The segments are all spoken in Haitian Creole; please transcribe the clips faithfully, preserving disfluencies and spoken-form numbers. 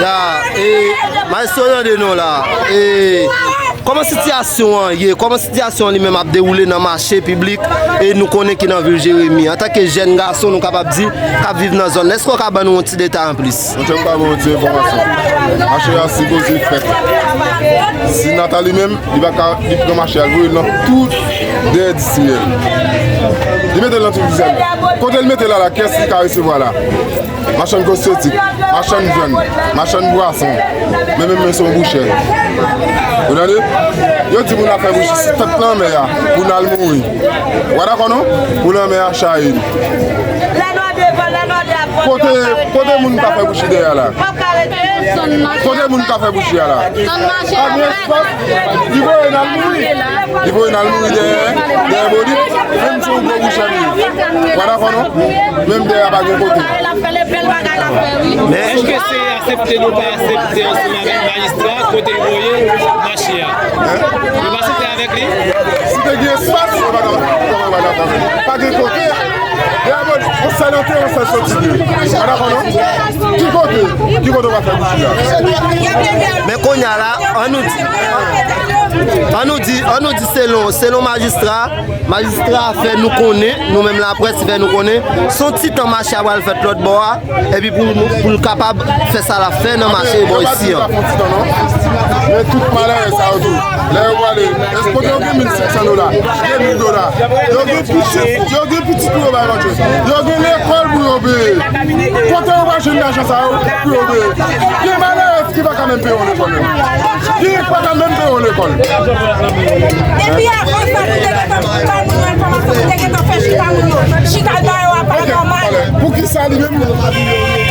Ya, e, maestro, tande non la. E, kòman sitiyasyon an ye? Kòman sitiyasyon an li menm ap dewoule nan mache piblik, e nou konnen ki nan vil Jeremi? Antanke jèn gason, nou kapab di, k ap viv nan zòn nan, èske w ka ban nou yon ti detay anplis? Monchè, m ka ba w ti enfòmasyon. Mache a sipoze fèt. Si Nata li menm, li pa ka, li pran mache a, l voye l nan tout dèyè distriyè. Li mete l nan tout distriyè. Kote l mete l la, la, kiyès li ka resevwa la? Machann kosmetik, machann vyann, machann pwason. Men menm men se yon bouchè. Ou tande? Yo di moun ap fè bouchè sou tèt lanmè a pou n al mouri. Ou pa dakò non? Pou lanmè a chaye nou. Kote, kote moun ka fè bouchi dèyè la? Kote moun ka fè bouchi a la? Pa gen espas. Li voye n al mouri. Li voye n al mouri dèyè, dèyè Bonit. Menm si yon gwo bouchè li ye. Ou pa dakò non? Menm dèyè a pa gen kote. Men èske se aksepte nou pa aksepte ansanm avèk majistra kote l voye mache a? Nou pa aksepte avèk li? Si te gen espas, yo pa ta, kòman yo pa ta fè? Pa gen kote. Dèyè Bonit, yon sèl antre, yon sèl soti de. Ou pa dakò non? Ki kote? Ki kote w pa fè bouchi a? Men kounye a la, an nou di, an nou di, an nou di selon, selon majistra, majistra fè nou konnen, nou menm laprès fè nou konnen, se yon ti tan mache a pral fèt lòt bò a, epi pou nou, pou l kapab fè sa l ap fè nan mache bò isi an. Men tout malere sa yo tou, lè yo prale, èske kote yo gen mil senk san dola, de mil dola? Yo gen pitit, yo gen pitit pou yo bay manje. Yo gen lekòl pou yo peye. Kote yo pral jwenn lajan sa yo pou yo peye? Gen malere ki pa ka menm peye yon lekòl menm. Ki pa ka menm peye yon lekòl. Epi avan sa, nou te gentan bay moun yo enfòmasyon, nou te gentan fè chita moun yo. Chita dayò a pa nòmal. Poukisa li menm?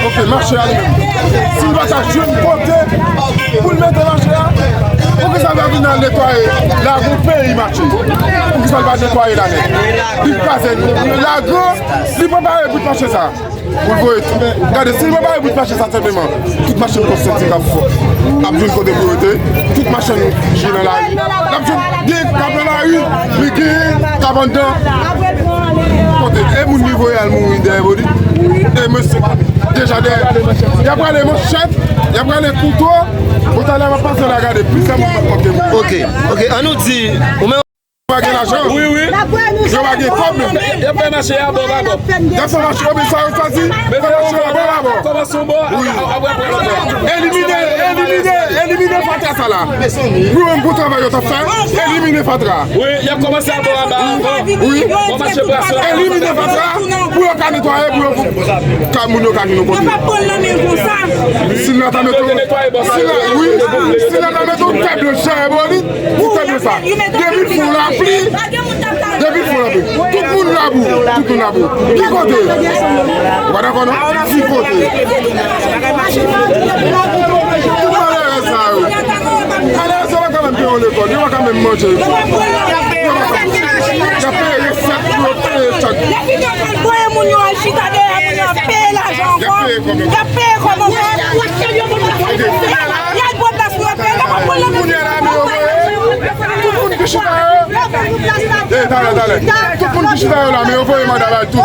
Ok, mache a li menm. Si l pa ka jwenn kote pou l mete mache a, poukisa l pa vin al netwaye lagon peyi mache? Poukisa l pa netwaye la nèt? Li kraze lagon, li prepare bout mache sa. Pou l voye tou. Gade, si l prepare bout mache sa senpleman, tout machann kosmetik ap, ap jwenn kote pou yo rete. Tout machann ki nan lari, l ap jwenn, gen k ap nan lari, men gen k ap anndan. Kote, e moun li voye al mouri dèyè Bonit. E mesye, deja dèyè. Y ap rale manchèt, y ap rale kouto. Bon, talè m ap pase la, gade, plizyè moun k ap manke mouri. Ok, ok, an nou di, ou menm pa gen lajan. Wi, wi. Yo pa gen kòb menm. Y ap fè mache a bò pa bò. Y ap fè mache a, men sa yo chwazi. Fè mache a bò pa bò. Kòmanse yon bò, ap-, ap-, ap-, ap-, ap-, ap-, elimine, elimine, elimine fatra sa la. Pou yo menm pou travay yo t ap fè, elimine fatra. Wi, y ap kòmanse a bò anba avan. Wi. Bon, mache bras la. Elimine fatra pou yo ka netwaye, pou yo, pou ka moun yo ka vin yon kote. Si n ap tann yo, si n ap, wi, si n ap tann yo, tèt yo chè, bon, li, pou tèt yo sa. Depi fon lapli, depi fon lapli, tout moun labou, tout moun labou. Ki kote? Ou pa dakò non? Ki kote? Tout malere sa yo. Malere sa yo pa ka menm peye yon lekòl, yo pa ka menm manje. Yo pa ka, y ap peye resèt pou yo peye chak. Lè fini yo pral voye moun yo al chita dèyè moun yo ap peye lajan ankò. Y ap peye kòb ankò. Y ap peye kòb ankò. Y al pran plas pou yo peye. Y ap pran lajan. Kounye a la, men yo voye. Tout moun Chita yo. Eh, talè, talè. Tout moun ki chita yo la, men yo voye manda bay tout.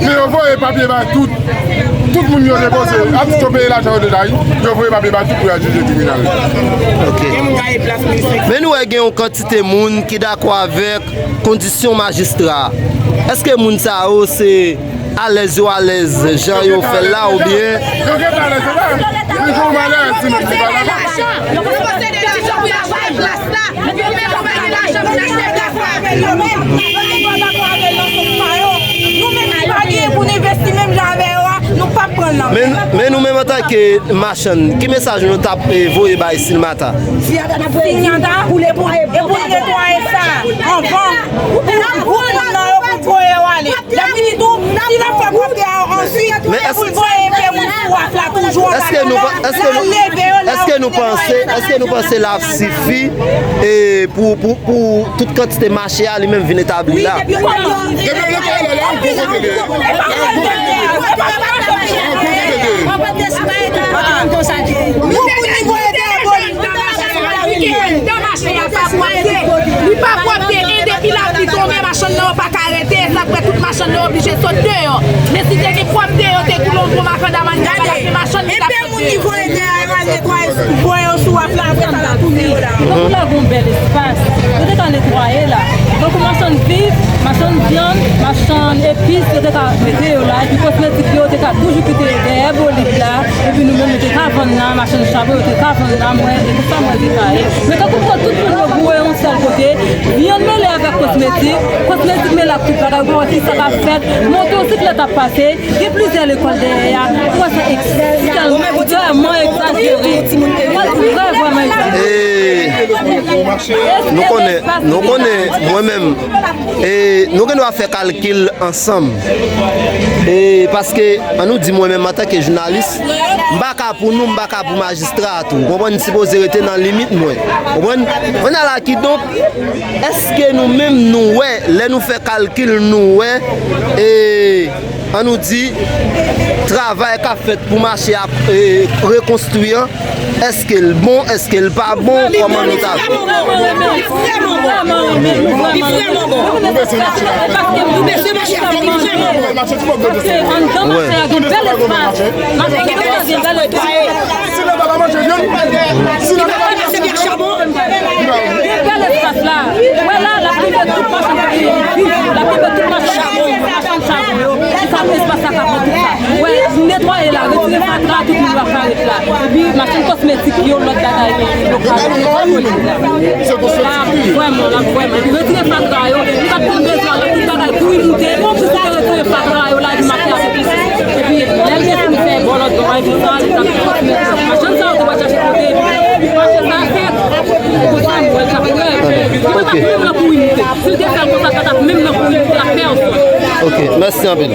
Men yo voye papye bay tout. Tout moun yo depoze. Atis yo peye lajan yo deja, wi. Yo voye papye bay tout pou y al jije tribinal. Ok. Men nou wè gen yon kantite moun ki dakò avèk kondisyon majistra a. Èske moun sa yo se alèz yo alèz jan yo fè l la oubyen? Yo gentan alèz yo la. Men jan w alèz, ti moun ki pa la. Nou menm ki pa gen pou n envesti menm jan avè yo a, nou p ap pran l nan men. Men, men nou menm antanke machann, ki mesaj nou t ap, eh, voye bay Silmata? Silmata, e pou, e pou l netwaye sa anvan. Pou, pou moun nan yo, pou voye yo ale. Epi tou, si l ap fè pwòpte a answit, men e pou l voye epe moun sou waf la toujou anba tè a, l al leve yo, l al netwaye. Èske nou panse, èske nou panse l ap sifi, e, pou, pou, pou tout kantite mache a li menm vin etabli la? Depi yo netwaye la, la, yon gwo kote li ye. Yon gwo kote li ye. Nou pou nivoye tè a bò li. Nan mache a pa pwòpte. Li pa pwòpte, e depi lapli tonbe, machann nan yo pa ka rete. Sa k fè tout machann nan yo oblije sot deyò. Men si te gen pwòpte, yo te koule yon bon makandam anndan, pa t ap gen machann ki t ap sot deyò. Epe moun ki voye tè a, yo al netwaye, voye yo sou waf la, apre sa, l ap tounen yo la. Donk, la gen yon bèl espas. Yo te ka netwaye la. Tankou machann viv, machann vyann, machann epis, yo te ka mete yo la. Epi kosmetik yo, yo te ka toujou kite dèyè bolib la. Epi nou menm, nou te ka vann nan, machann chabon, yo te ka vann nan, mwen, e konsa mwen te ka ye. Men tankou m wè tout moun yo boure yon sèl kote, vyann mele avèk kosmetik, kosmetik mele ak tout bagay, ou pa wè ki sa k ap fèt, motosiklèt ap pase, gen plizyè lekòl dèyè a, ou wè sa ekstrèm, vrèman egzajere. Ou wè l vrè, vrèman egzajere. E nou konnen, nou konnen, mwen menm, e nou gen dwa fè kalkil ansanm. E paske, ann nou di mwen menm antanke jounalis, m pa ka pou nou, m pa ka pou majistra a tou. Ou konprann? M sipoze rete nan limit mwen. Ou konprann? Mwen ala kidonk, èske nou menm nou wè, lè nou fè kalkil nou wè, e, ann nou di, travay k ap fèt pou mache a, e, rekonstwi an, èske l bon, èske l pa bon, kòman nou ta vle? Li vrèman bon. Li vrèman bon. Li vrèman bon. Li vrèman bon. Paske nou bezwen mache a, li vrèman bon. Paske anndan mache a gen bèl espas. Mache a gen bèl espas. Gen bèl espas la. Wè la, l ap rive tout machann, l ap rive tout machann, machann chabon yo. Ki sa espas la ka pran tout sa. Wè, netwaye la, retire fatra, tout moun yo ap ka ret la. Epi machann kosmetik yo, lòt bagay yo, yo ka ret la. L ap vrèman, l ap vrèman. Epi retire fatra yo, li pa t konn bezwen anlè tout bagay, kouri moute, pou sa retire fatra yo la, epi mache a se plis. Epi lè l gen pou l fè bò lòt bò a, epi sa, li t ap kosmetik. Machann sa yo te pral chache kote, epi mache sa fèt. Konsa, nou wè l t ap rèd. Li pa t ap menm nan kouri moute. Si l te fè l konsa, l pa t ap menm nan kouri moute ak pèsòn. Ok, mèsi anpil.